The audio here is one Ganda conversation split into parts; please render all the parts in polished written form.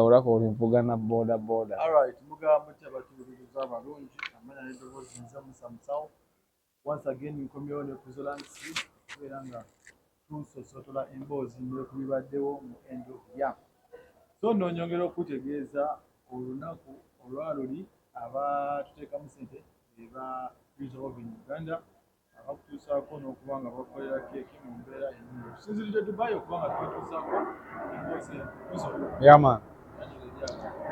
Olako olinvuga na boda boda. Alright, mugamba mutya abatuwuliriza abalungi? Amanya n'eddoboozi nze Musa Musawo. Once again nkomyewo ne Kuzolansi okubeera nga tusosotola emboozi ne ku bibaddewo mu end of year. So nno nyongera okutegeeza olunaku olwaluli abatuteekamu ssente eba Resolve in Uganda abakutuusaako n'okuba nga bakolera keeki mu mbeera ennungi. Tusinziridde Dubai okuba nga tutuusaako emboozi eno. Kuzo. Yeah man.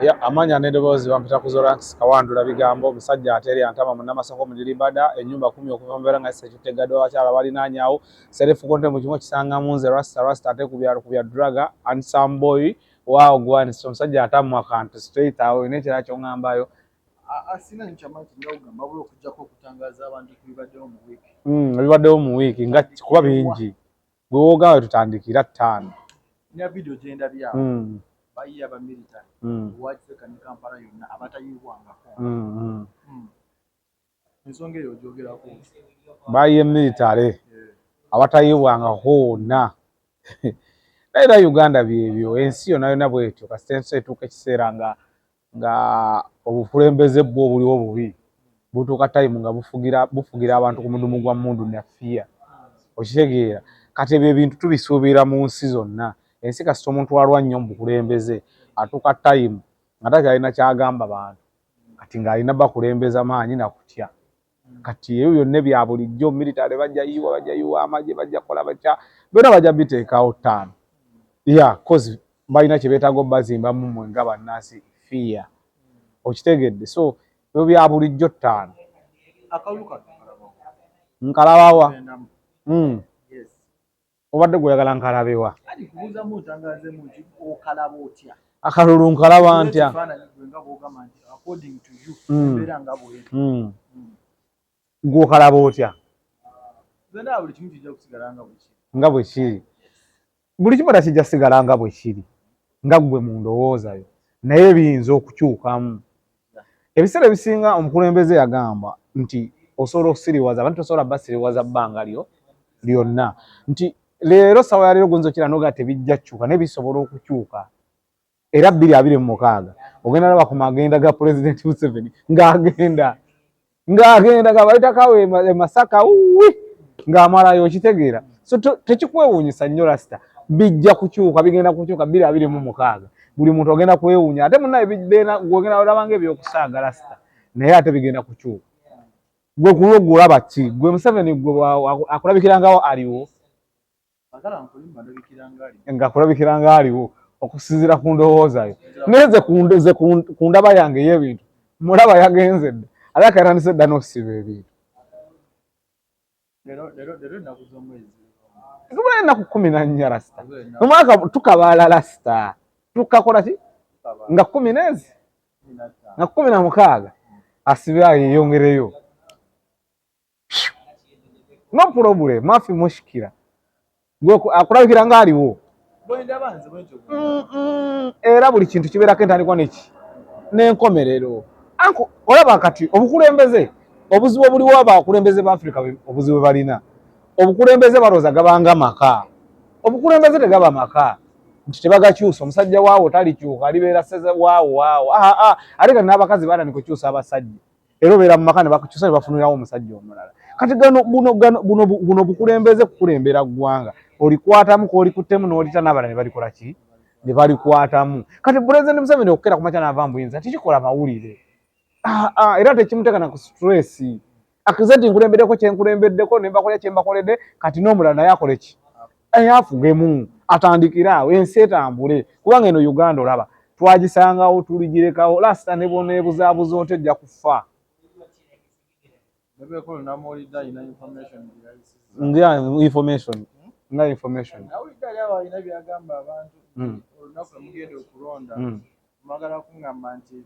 Yeah, amanya n'eddoboozi bampita Kuzolanks Kawandula bigambo, omusajja ate eri antama munnamasaka omuliribada ennyumba 10 okuva mu mbeera nga sekitegaddwa abakyala balinaanyawo self content mu kimu kisangamu nze rasta rasta ate ku byalo ku bya draga and some boy wow gwan. So omusajja atamwa kantu straight awo olina ekirala ky'oŋŋambayo? Asina nkyamanyi kinawugamba wabula okujjako okutangaza abantu ku bibaddewo mu wiiki. Ebibaddewo mu wiiki nga kuba bingi, gwe woogamba tutandikira 5. Nina vidiyo gyendabye awo bayiye aba military owakiseka ne Kampala yonna abatayibwangako. Ensonga eyo ogyogerako? Bayiye military abatayibwangako wonna, naye era Uganda byebyo, ensi yonna yonna bwetyo. Kasita ensi etuuka ekiseera nga obukulembeze bwo obuliwo bubi, butuuka time nga bufugira abantu ku mudumu gwa mundu nafiya, okitegeera? Kati ebyo ebintu tubisuubira mu nsi zonna. Ensi kasita omuntu alwa nnyo mu bukulembeze, atuuka time nga takyalina kyagamba bantu, kati ng'alina bakulembeza maanyi nakutya. Kati ebyo byonna ebya bulijjo, military bajja yiwa, bajja yiwa amagye, bajja kukola batya, byonna bajja biteekawo 5 yeah, 'cause balina kye beetaaga obbazimbamu mmwe nga bannansi, fear, okitegedde? So ebyo bya bulijjo 5. Akalulu kano kalabawo? Nkalabawa? Gendamu. Yes. Obadde gweyagala nkalabewa? Ati kubuuzamu ntangazemu nti okalaba otya? Akalulu nkalaba ntya? Ekifaananyi gwe nga bw'ogamba nti according to you embeera nga bweri. Gwe okalaba otya? Nze ndaba buli kimu kijja kusigala nga bwe kiri. Nga bwe kiri, buli kimu era kijja sigala nga bwe kiri nga ggwe mu ndowooza yo, naye biyinza okukyukamu. Ebiseera ebisinga omukulembeze yagamba nti osobola okusiriwaza abantu, tosobola basiriwaza bbanga lyo lyonna, nti leero sawa ya leero guyinza okira noga tebijja kukyuka, naye bisobola okukyuka. Era 2026 ogenda laba ku magenda ga Pulezidenti Museveni ng'agenda nga bayitakawo e Masaka uwi ng'amalayo, okitegeera? So tekikwewuunyisa nnyo rasita, bijja kukyuka, bigenda kukyuka 2026. Buli muntu ogenda kwewuunya ate munaye gwogenda olabanga ebyokusaaga rasita, naye ate bigenda kukyuka. Gwe kulwo gwe olaba ki? Gwe Museveni gwe akulabikirangawo aliwo? Agala nkulimba, ndabikira nga ali. Nga kulabikira nga aliwo okusinziira ku ndowooza yo, naye nze ku ndaba yange ey'ebintu mulaba yagenze dda, ate akatandise dda n'okusiba ebintu. Leero ennaku z'omwezi? Tubala ennaku 14 rasita, omwaka tukabala rasita, tukakola ki nga kumi n'ezi 15. Nga 16 asibe yeyongereyo, no problem, mafi mushikira. Gwe akulabikira nga aliwo? Bwendaba nze bwentyo. Era buli kintu kibeerako entandikwa neki n'enkomerero. Anko olaba kati obukulembeze, obuzibu obuliwo, abakulembeze ba Afrika obuzibu bwe balina, obukulembeze balowooza gabanga maka. Obukulembeze tegaba maka nti tebagakyusa. Omusajja waawo talikyuka, alibeera seze waawo waawo. Ate kati n'abakazi batandika okukyusa abasajja, era obeera mu maka ne bakukyusa ne bafunirawo omusajja omulala. Kati gano buno gano buno bukulembeze kukulembera ggwanga, olikwatamu k'olikuttemu n'olita n'abalala ne balikola ki ne balikwatamu. Kati Pulezidenti Museveni okukera ku makya n'ava mu buyinza tekikola mawulire. Era tekimuteeka na ku stress, akkirize nti nkulembeddeko kyenkulembeddeko ne mbakolera kye mbakoledde, kati n'omulala naye akole ki, afugemu, atandikire awo, ensi etambule, kubanga eno Uganda olaba twagisangawo, tuligirekawo lasita ne boneebuzaabuza otya ojja kufa. Bebekolo namuwulidde alina information gye yayisizza. Nga information, nga information. Nawulidde ali awo alina byagamba abantu olunaku lwe mugenda okulonda mwagala kuŋŋamba nti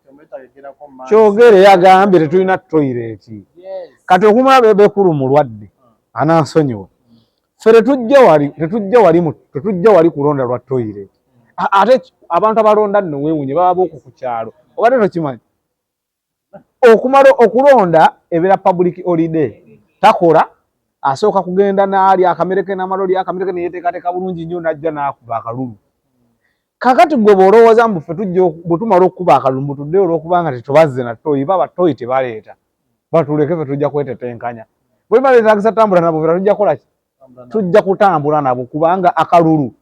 temwetagegerako maaso. Kyogere yagambye tetulina toilet. Kati okumala bebekulu mulwadde anansonyiwa, ffe tetujja wali kulonda lwa toilet. Ate abantu abalonda nno weewunye baba booku ku kyalo, obadde tokimanyi? Okumala okulonda ebeera public holiday, takola, asooka kugenda n'alya akamere ke n'amala olya akamere ke neyeteekateeka bulungi nnyo n'ajja n'akuba akalulu. Kakati gwe bw'olowooza mbu ffe tujja bwe tumala okukuba akalulu mbu tuddeyo olw'okubanga tetubazze na toyi, baba toyi tebaleeta, batuleke ffe tujja kwetetenkanya. Bwe biba byetaagisa tambula nabo ffe tujja kukola ki? Tujja kutambula nabo kubanga akalulu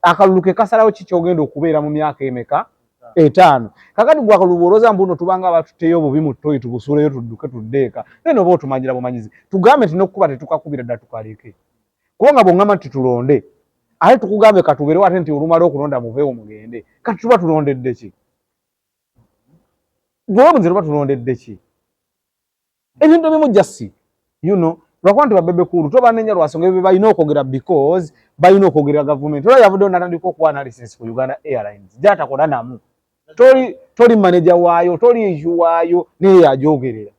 akalulu ke kasalawo ki ky'ogenda okubeera mu myaka emeka? 5. Kakati gwe akalulu bw'olowooza mbu nno tubanga abatuteeyo obubi mu toyi tubusuuleyo tudduke tudde eka, naye n'oba otumanyira bumanyizi. Tugambe nti n'okukuba tetukakubira ddala tukaleke. Kubanga bw'oŋŋamba nti tulonde, ate tukugambe katubeerewo ate nti olumala okulonda muveewo mugende, kati tuba tulondedde ki? Gwe weebuuze tuba tulondedde ki? Ebintu ebimu just you know, lwakuba nti ba Bebe Cool tobanenya lwa nsonga ebyo balina okwogera because balina okwogerera gavumenti. Olaba yavuddeyo n'atandika okuwa analysis ku Uganda Airlines gy'atakola namu. Toli toli manager waayo, toli issue waayo, naye yagyogerera.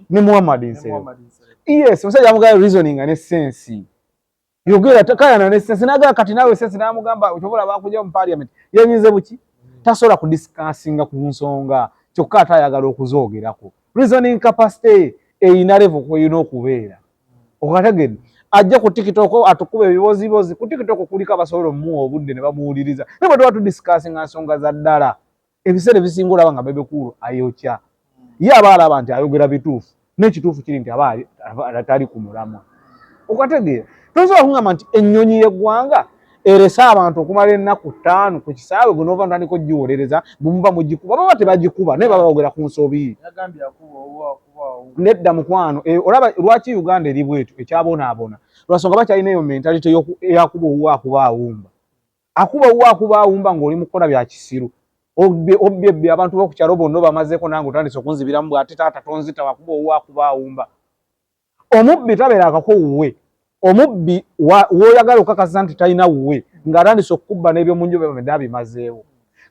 Ne Muhammad Nsereko. Yes, omusajja amugamba reasoning ne sense. Yogera takayana ne sense naga kati nawe sense namugamba ochobola bakuja mu parliament. Yanyize buki? Tasobola ku discussinga ku nsonga kyokka ate ayagala okuzoogerako. Reasoning capacity eyina level kweyina okubeera. Okategedde? Ajja ku TikTok atukuba ebibozibozi. Ku TikTok kuliko abasobola omuwa obudde ne bamuwuliriza. Naye bwe tuba tudiscussinga nsonga za ddala, ebiseera ebisinga olaba nga Bebe Cool ayokya. Ye aba alaba nti ayogera bituufu, n'ekituufu kiri nti aba tali ku mulamwa. Okategeera? Tosobola kungamba nti ennyonyi y'eggwanga erese abantu okumala ennaku 5 ku kisaawe gwe n'ova n'otandika ogiwolereza bwe muba mugikuba. Baba tebagikuba naye baba boogera ku nsobi. Nedda mukwano, olaba lwaki Uganda eri bwetyo ekyabonaabona? Lwa nsonga bakyalina eyo mentality eyakuba owuwe akuba awumba. Akuba owuwe akuba awumba ng'oli mu kukola bya kisiru. Obbye ebbye abantu b'oku kyalo bonna obamazeeko nange otandise okunzibiramu bw'ate taata tonzita wakuba owuwe akuba awumba. Omubbi tabeera akako wuwe. Omubbi w'oyagala okukakasa nti talina wuwe ng'atandise okukubba n'ebyomu nju bye abimazeewo.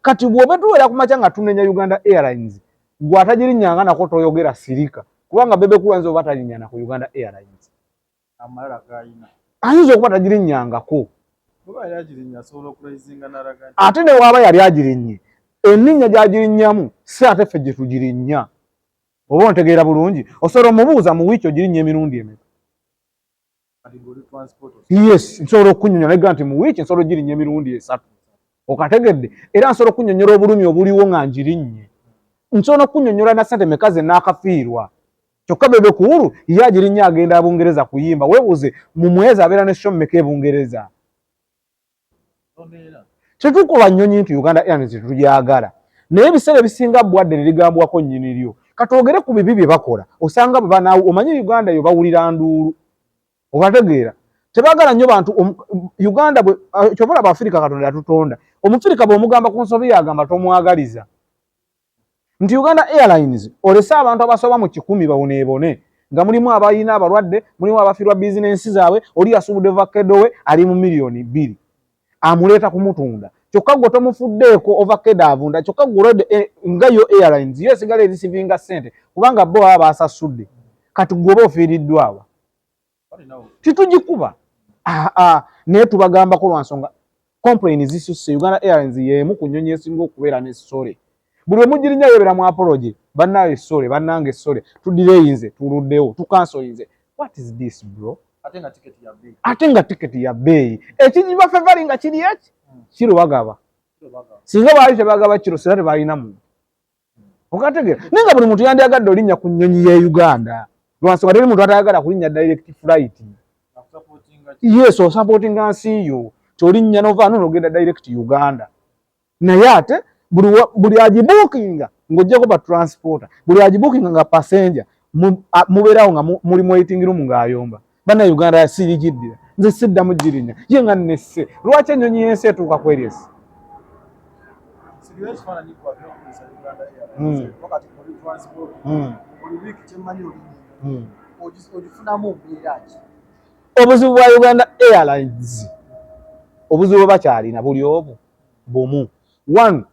Kati bw'oba tuwera ku makya nga tunenya Uganda Airlines, gwe atagirinnyanga nako toyogera sirika kubanga Bebe Cool ayinza oba talinnya na ku Uganda Airlines. Ayinza okuba tagirinnyangako. Ate ne waaba yali agirinnye, enninnya gy'agirinnyamu si ate ffe gye tugirinnya. Oba ontegeera bulungi, osobola omubuuza mu wiiki ogirinnya emirundi emeka? Yes, nsobola okukunnyonnyola naye nti mu wiiki nsobola ogirinnya emirundi 3. Okategedde? Era nsobola okukunnyonnyola obulumi obuliwo nga ngirinnye. Nsobola okukunnyonnyola na ssente meka ze naakafiirwa. Kyokka Bebe Cool ye agirinnya agenda Bungereza kuyimba. Weebuuze mu mwezi abeera ne show mmeka e Bungereza? Tetukuba nnyonyi nti Uganda Airlines tetugyagala. Naye ebiseera ebisinga bbwadde ne ligambwako nnyini lyo. Katwogere ku bibi bye bakola. Osanga bwe banaawo omanyi Uganda yo bawulira nduulu. Obategeera? Tebaagala nnyo bantu Uganda bwe kyova olaba Afirika Katonda yatutonda. Omufirika bw'omugamba ku nsobi yagamba tomwagaliza. Nti Uganda Airlines olese abantu abasoba mu 1,000 baboneebone nga mulimu abalina abalwadde, mulimu abafiirwa bizinensi zaabwe, oli yasubudde vakedo we ali mu 2 million amuleeta kumutunda. Kyokka gwe tomufuddeeko ovakedo avunda, kyokka gwe olwedde nga yo Airlines yo esigala erisivinga ssente kubanga bo baba basasudde. Kati gwe oba ofiiriddwa awa? Titugikuba. Naye tubagambako lwa nsonga complain zisusse. Uganda Airlines y'emu ku nnyonyi esinga okubeera ne sorry. Buli lwe mugirinnya yeebeera mu apology, bannaaye sorry, bannange sorry, tudireyinze, tuluddewo, tukansoyinze. What is this bro? Ate nga tiketi ya bbeeyi. Ekigiba favouring nga kiri eki? Kiro bagaba. Singa baali tebagaba kiro, singa tebalina muntu. Okategeera? Naye nga buli muntu yandyagadde olinnya ku nnyonyi ye Uganda. Lwa nsonga teri muntu atayagala kulinnya direct flight. Yes, osupportinga nsi yo. Ky'olinnya n'ova wano n'ogenda direct Uganda. Naye ate buli agibuukinga ng'oggyeko ba transporter, buli agibuukinga nga passenger mubeerawo nga muli mu waiting room ng'ayomba. Bannayuganda sirigiddira, nze siddamu girinnya. Ye nga nnesse. Lwaki ennyonyi y'ensi etuuka ku eryesi? Obuzibu bwa Uganda Airlines, obuzibu bwe bakyalina buli obu bumu. One,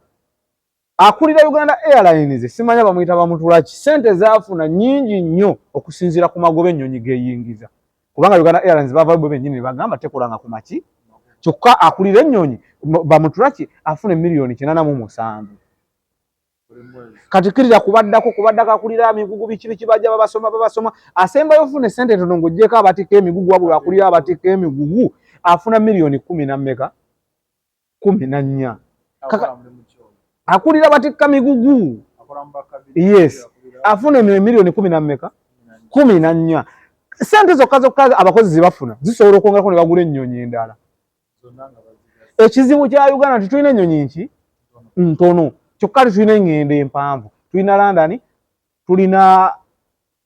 akulira Uganda Airlines simanya bamuyita bamutulaki, ssente zaafuna nnyingi nnyo okusinziira ku magoba ennyonyi geeyingiza. Kubanga Uganda Airlines bava bo bennyini ne bagamba tekolanga ku maki, kyokka akulira ennyonyi bamutulaki afuna 87 million. Kati kkirira kubaddako akulira emigugu biki biki bajja babasoma babasoma asembayo ofuna essente entono ng'oggyeko abatikka emigugu, wabula akulira abatikka emigugu afuna 10 million na mmeka? 14. Akulira batikka migugu. Yes, afuna emiliyoni kumi na mmeka? 14. Sente zokka zokka abakozi zebafuna zisobola okwongerako ne bagula ennyonyi endala. Ekizibu kya Uganda nti tulina ennyonyi nki ntono, kyokka tetulina engendo empanvu. Tulina London, tulina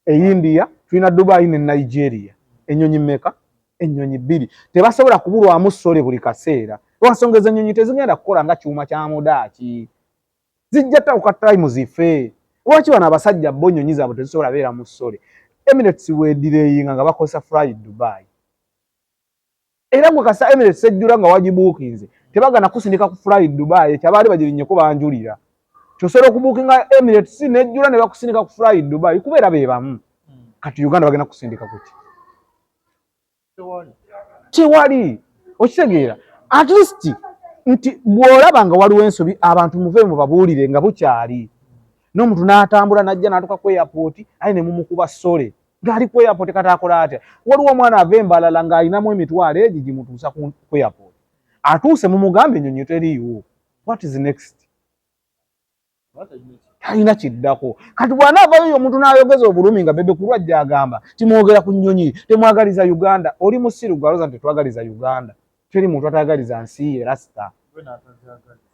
e India, tulina Dubai ne Nigeria. Ennyonyi mmeka? Ennyonyi bbiri. Tebasobola kubulwamu sole buli kaseera, lwansonga ezo ennyonyi tezigenda kukola nga kyuma kya mudaaki, zijja tawuka time zife. Lwaki bano abasajja bo ennyonyi zaabwe tezisobola beera mu sole? Emirates wedelayinga nga bakozesa Fly Dubai, era gwe kasa Emirates ejjula nga wagibuukinze, tebagana kusindika ku Fly Dubai. Ekyabaali bagirinnyeko banjulira, kyosobola okubuukinga Emirates nejjula ne bakusindika ku Fly Dubai, kubeera be bamu. Kati Uganda bagenda kusindika kuki? Tewali. Okitegeera? At least nti bw'olaba nga waliwo ensobi, abantu muve mubabuulire nga bukyali. N'omuntu n'atambula n'ajja n'atuuka ku airport, aye ne mumukuba sole ng'ali ku airport. Kati akola atya? Waliwo omwana ava embalala ng'alinamu emitwalo egi gimutuusa ku airport, atuuse mumugambe ennyonyi teriiwo. What is next? Talina kiddako. Kati bw'anaavayo omuntu n'ayogeza obulumi nga Bebe Kulwajja agamba timwogera ku nnyonyi, temwagaliza Uganda. Oli musiru gwaloza nti tetwagaliza Uganda? Teri muntu atayagaliza nsi ye. Rasita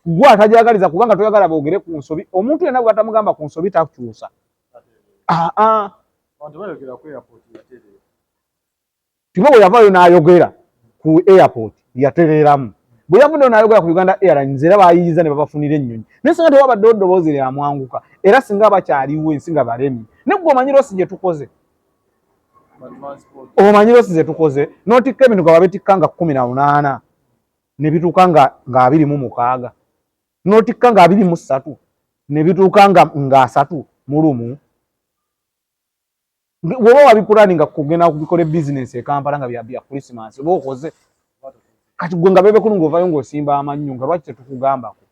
gwe atagyagaliza kubanga toyagala boogere ku nsobi. Omuntu yenna bw'atamugamba ku nsobi takyusa. Aa, tiba bwe yavaayo n'ayogera ku airport yatereeramu. Bwe yavuddeyo n'ayogera ku Uganda Airlines, era bayiyiza ne babafunira ennyonyi. Naye singa tewabaddewo ddoboozi lyamwanguka, era singa bakyaliwo ensi nga balemi. Naye gwe omanyi loss gye tukoze? Omanyi loss ze tukoze? N'otikka ebintu nga babitikka nga 18 ne bituuka nga 26, n'otikka nga 23 ne bituuka nga 31. Bw'oba wabipulaninga kugenda kubikola bizinesi e Kampala nga bya Christmas, oba okoze. Kati gwe nga Bebe Cool ng'ovaayo ng'osimba amannyo nga lwaki tetukugambako?